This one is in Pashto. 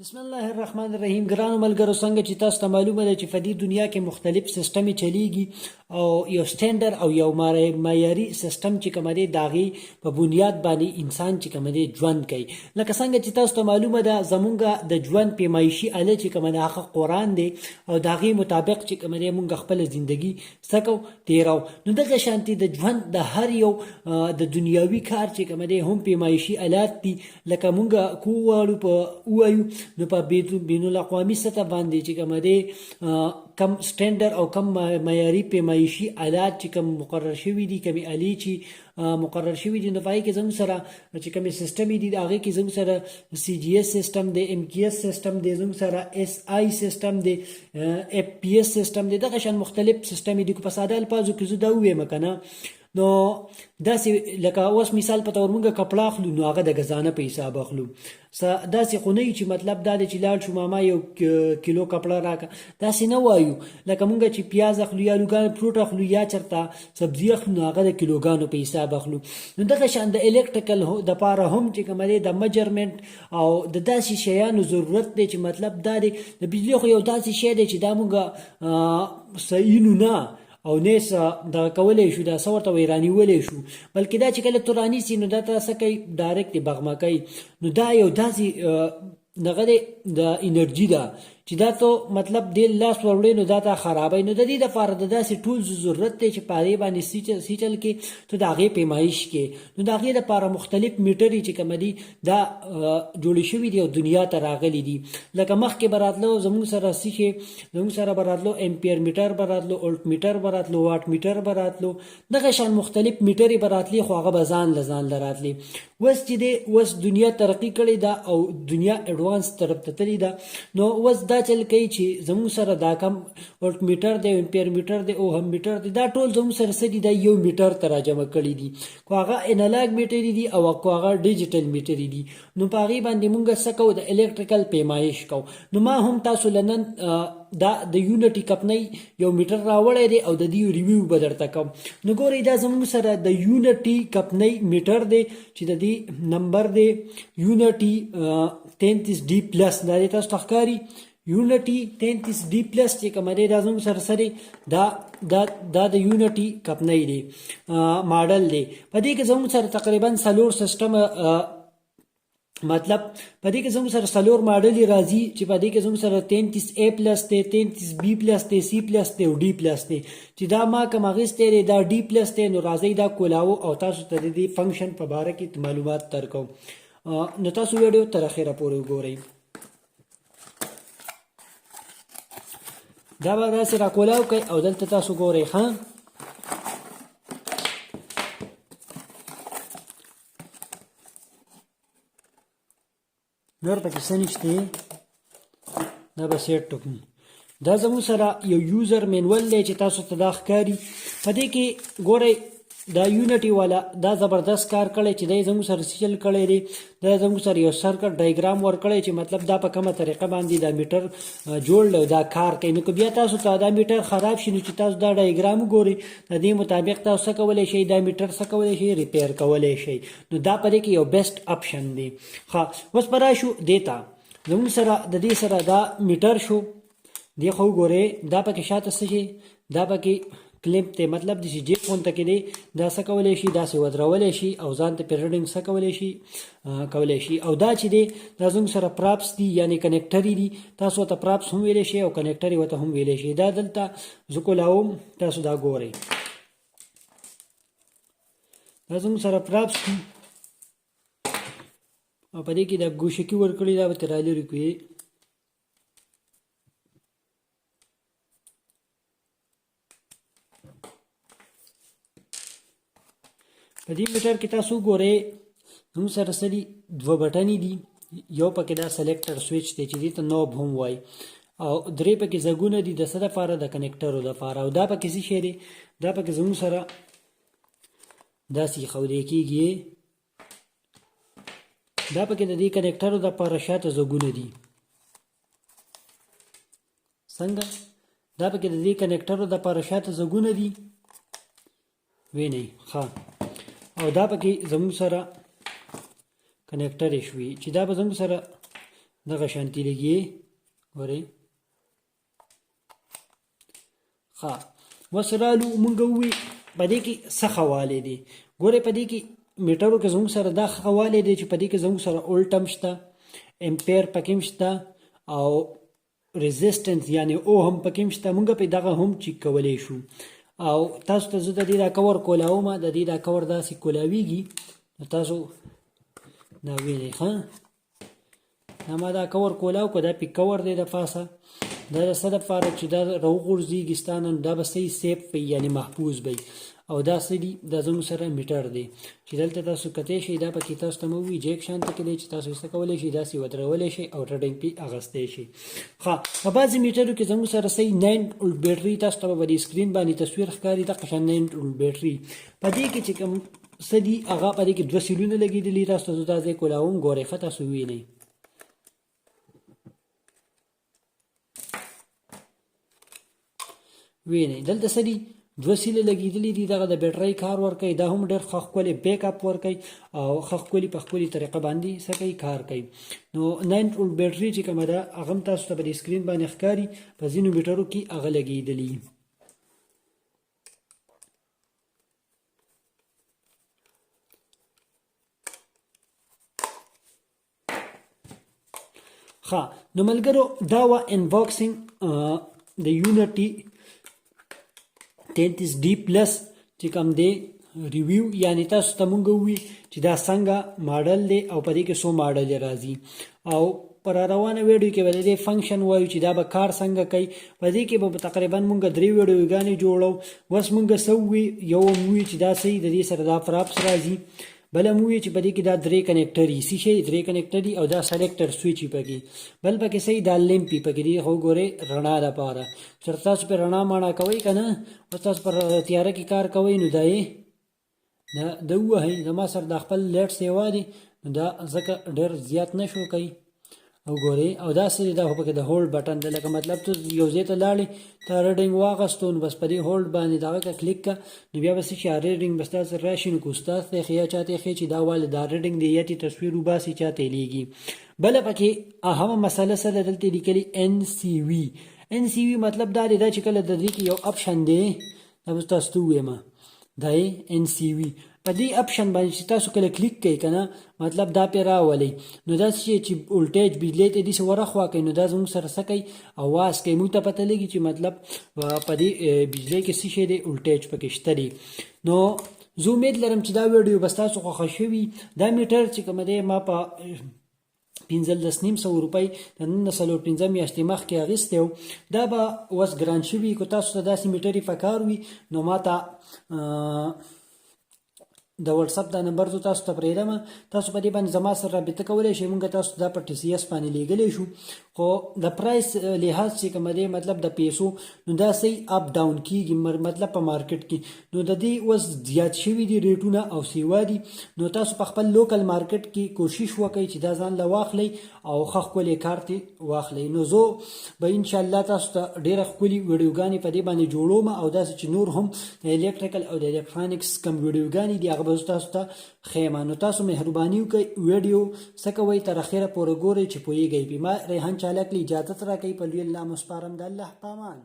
بسم الله الرحمن الرحیم. ګرانو ملګرو، څنګه چې تاسو ته معلومه ده چې په دې دنیا کې مختلف سیستم چلیږي او یو سټنډرډ او یو معیاري سیستم چې کوم دی، د هغې په بنیاد باندې انسان چې کوم دی ژوند کوي. لکه څنګه چې تاسو ته معلومه ده، زمونږ د ژوند پیمایشي اله چې کومه ده هغه قرآن دی او د هغې مطابق چې کوم دی مونږ خپله زندګي څه کوو، تیرو. نو دغه شانتي د ژوند د هر یو د دنیاوي کار چې کوم دی هم پیمایشي الات دي. لکه مونږ کو واړو په وایو، نو په بین الاقوامي سطح باندې چې کوم دی کم سټنډرډ او کم معیاري پیمایشي الات چې کوم مقرر شوي دي، کومې الې چې مقرر شوي دي، نو په هغې کې زموږ سره چې کومې سیستم دي، هغې کې زموږ سره سی جی اس سیستم دی، ایم کی اس سیستم دی، زموږ سره اس آی سیستم دی، اف پی اس سیستم دی، دغه شان مختلف سیستم دي. که په ساده الفاظو کې زه دا ووایم که نه، نو داسې لکه اوس مثال په تور مونږ کپړه اخلو، نو هغه د ګزانه په حساب اخلو. داسې خو نه چې مطلب دا دی چې لاړ شو، ماما یو کیلو کپړه راکه، داسې نه وایو. لکه مونږ چې پیاز اخلو یا لوګان فروټ اخلو یا چرته سبزی اخلو، نو هغه د کیلوګانو په حساب اخلو. نو دغه شان د الکتریکل د پاره هم چې کوم دی د میجرمنټ او د داسې شیانو ضرورت دی چې مطلب دا دی د بجلی خو یو داسې شی دی چې دا مونږ سینو نه او نه څه دغه کولی شو، دا څه ورته وایي، رانیولی شو، بلکې دا چې کله ته رانیسي نو دا ته څه کوي؟ ډایرکټ یې بغمه کوي. نو دا یو داسې دغه دی د انرژي ده چې دا ته مطلب دې لاس وروړې نو دا ته خرابوي. نو د دې دپاره د داسې ټولز ضرورت دی چې په هغې باندې سیچل کې ته د هغې پیمایش کې. نو د هغې دپاره مختلف میټرې چې کومه دي دا جوړې شوي دي او دنیا ته راغلي دي. لکه مخکې به راتلو زموږ سره څه شی؟ زموږ سره به راتلو امپیر میټر به راتلو، اولټ میټر به راتلو، واټ میټر به راتلو، دغه شان مختلف میټرې به راتلې، خو هغه به ځان له ځان له راتلې. اوس چې دی اوس دنیا ترقي کړې ده او دنیا اډوانس طرف ته تللې ده، نو اوس دا چل کوي چې زموږ سره دا کم اولټ میټر دی، امپیر میټر دی او هم میټر دی، دا ټول زموږ سره څه دي؟ دا یو میټر ته راجمع کړي دي، که هغه انالاګ میټرې دي او که هغه ډیجیټل میټرې دي. نو په هغې باندې مونږ څه کوو؟ د الکتریکل پیمایش کوو. نو ما هم تاسو له نن دا د یونټي کمپنۍ یو میټر راوړی دی او د دې ریویو به درته کوم. نو ګورئ، دا زموږ سره د یونټي کمپنۍ میټر دی چې د دې نمبر دی یونټي 33 ډي پلس. دا دی تاسو ته ښکاري، یونټي 33 ډي پلس چې کومه دی، دا زموږ سره سره دا دا دا د یونټي کمپنۍ دی ماډل دی. په دې کې زموږ سره تقریبا څلور سیستم، مطلب په دې کې زموږ سره څلور ماډل راځي چې په دې کې زموږ سره 33 ای پلس دی، 33 بی پلس دی، سی پلس دی او ډي پلس دی، چې دا ما کوم اخیستی دی دا ډي پلس دی. نو راځئ دا کولاو او تاسو ته د دې فنکشن په باره کې معلومات درکوم. نو تاسو ویډیو تر اخره پورې وګورئ. دا به داسې راکولاو کوي او دلته تاسو ګورئ. ښه، نور پکې څه نشته، دا به سیټ ټکم. دا زموږ سره یو یوزر مینول دی چې تاسو ته دا ښکاري. په دې کې ګورئ، دا یونټي والا دا زبردست کار کړی چې دی زموږ سره سیل کړی دی. دا زموږ سره یو سرکټ ډایګرام ورکړی چې مطلب دا په کومه طریقه باندې دا میټر جوړ دی، دا کار کوي. نو که بیا تاسو ته دا میټر خراب شي، نو چې تاسو دا ډایګرام وګورئ، د دې مطابق تاسو څه کولی شئ؟ دا میټر څه کولی شئ؟ ریپیر کولی شئ. نو دا په دې کې یو بیسټ اپشن دی. ښه، اوس به راشو دې ته. زموږ سره د دې سره دا میټر شو دی، خو وګورئ دا پکې شاته څه شي؟ دا پکې کلیپ دی، مطلب د جیب غونته کې دی. دا څه کولی شي؟ داسې ودرولی شي او ځان ته پرې ریډینګ څه کولی شي؟ کولی شي. او دا چې دی دا زموږ سره پراپس دي، یعنی کنیکټرې دي. تاسو ورته پراپس هم ویلی شئ او کنیکټرې ورته هم ویلی شئ. دا دلته زه کولاوم، تاسو دا ګورئ، دا زموږ سره پراپس دي او په دې کې دا ګوشکي ورکړي، دا به ترې رالرې کړي. په دې میټر کې تاسو ګورئ زموږ سره څه دي؟ دوه بټنې دي، یو پکې دا سلیکټر سویچ دی چې دې ته نوب هم وایي، او درې پکې ځګونه دي. د څه دپاره؟ د کنیکټرو دپاره. او دا پکې څه شی دی؟ دا پکې زموږ سره داسې ایښودی کېږي. دا پکې د دې کنیکټرو دپاره شاته ځګونه دي. څنګه؟ دا پکې د دې کنیکټرو دپاره شاته ځګونه دي، وینئ؟ ښه، او دا پکې زموږ سره کنیکټرې شوي چې دا به زموږ سره دغه شانتي لګي، ګورئ. ښه، اوس رالو مونږ ووی په دې کې څه ښه والی دی. ګورئ، په دې کې میټرو کې زموږ سره دا ښه والی دی چې په دې کې زموږ سره ولټ هم شته، امپیر پکې هم شته او resistance یعنی او هم پکې هم شته. مونږ په دغه هم چیک کولی شو. او تاسو ته زه د دې دا کور کولاوم، د دې دا کور داسې کولاویږي، نو تاسو دا وینئ. ښه، دا ما دا کور کولاو که دا پې کور دی د پاسه، دا د څه دپاره چې دا راوغورځېږي ستا نه، نو دا به صحیح safe وي، یعنې محفوظ به وي. او دا څه دي؟ دا زموږ سره میټر دی چې دلته تاسو کتی شئ. دا پکې تاسو ته مو وي جیک شان ته کې دی چې تاسو یې څه کولی شئ، داسې ودرولی شئ او reading پې اخیستی شئ. ښه، په بعضې میټرو کې زموږ سره صحیح 9 ولټ بیټري، تاسو ته به په دې screen باندې تصویر ښکاري، دقه شان 9 ولټ بیټري. په دې کې چې کوم څه دي هغه په دې کې دوه سیلونه لګېدلي. تاسو ته زه دا ځای کولاوم، ګورئ، ښه، تاسو وینئ. وینئ دلته څه دي؟ دوه سیله لګېدلي دي. دغه د بیټرۍ کار ورکوي. دا هم ډېر ښه ښکلی بیک اپ ورکوي او ښه ښکلي په ښکلي طریقه باندې څه کوي، کار کوي. نو 9 ولټ بیټري چې کومه ده هغه هم تاسو ته په دې screen باندې ښکاري، په ځینو میټرو کې هغه لګېدلي. ښه، نو ملګرو، دا وه unboxing د یونټي 33 ډي پلس چې کوم دی review، یعنی تاسو ته مونږ ووی چې دا څنګه ماډل دی او په دې کې څو ماډل راځي، او پر روانه ویډیو کې به د دې function وایو چې دا به کار څنګه کوي. په دې کې به تقریبا مونږ درې ویډیوګانې جوړو. اوس مونږ څه ووی؟ یو ووی چې دا صحیح د دې سره دا props راځي، بل هم ووی چې په دې کې دا درې connector یې څه شی درې connector دي او دا selector switch پکې، بل پکې صحیح دا lamp پکې دی. خو ګورې رڼا لپاره چې تاسو په رڼا ماڼا کوئ که نه، اوس تاسو پر تیاره کې کار کوئ، نو دا یې دا د ووهئ. زما سره دا خپل light سیوا دی، نو دا ځکه ډېر زیات نه شو کوي. او ګورې، او دا څه دی؟ دا خو پکې د hold button دی، لکه مطلب ته یو ځای ته لاړې، تا reading واغستو، نو بس په دې hold باندې دغه که کلیک که، نو بیا به څه شي، reading به ستا سره راشي. نو که استاد ته ښیي یا چاته ښیي چې دا والې دا reading دی، یا تی تصویر وباسي چاته یې لیږي. بله پکې اهمه مسله څه ده؟ دلته لیکلي ان سی وي. ان سی وي مطلب دا دی، دا چې کله د دې کې یو option دی، دا به تاسو ته ووایم، دا ان سی وي، په دې option باندې چې تاسو کله کلیک کوئ که نه، مطلب دا پرې راولئ، نو داسې چې ولټیج بجلی ته داسې ورخوا کوي، نو دا زموږ سره څه کوي، اواز کوي. موږ ته پته لګي چې مطلب په دې بجلی کې څه شی دی، ولټیج پکې شته دی. نو زه امید لرم چې دا ویډیو به ستاسو خوښه شوي. دا میټر چې کومه دی ما په 15,500 روپۍ د نن نه 4-5 میاشتې مخکې اخیستی و. دا به اوس ګران شوي. که تاسو ته داسې میټرې پکار وي، نو ما ته د واتساپ دا نمبر زه تاسو ته پرېږدم، تاسو په دې باندې زما سره رابطه کولی شئ. مونږ تاسو ته دا په ټي سي اس باندې لیږلی شو. خو د price لحاظ چې کوم دی، مطلب د پیسو، نو دا صحیح up down کیږي، مطلب په مارکیټ کې نو د دې اوس زیات شوي دي ریټونه او سیوا دي. نو تاسو په خپل local market کې کوشش وکړئ چې دا ځان له واخلئ او ښه ښکلی کار ترې واخلئ. نو زه به انشاءالله تاسو ته ډېره ښکلي ویډیوګانې په دې باندې جوړوم، او داسې چې نور هم د electrical او د electronics کوم ویډیوګانې دي هغه به زه تاسو ته ښیم. نو تاسو مهرباني وکړئ، ویډیو څه کوئ، تر اخره پورې ګورئ چې پوهېږئ پې. ما ریحان چالک له اجازت راکوي، په لوی الله مو سپارم، د الله پامان.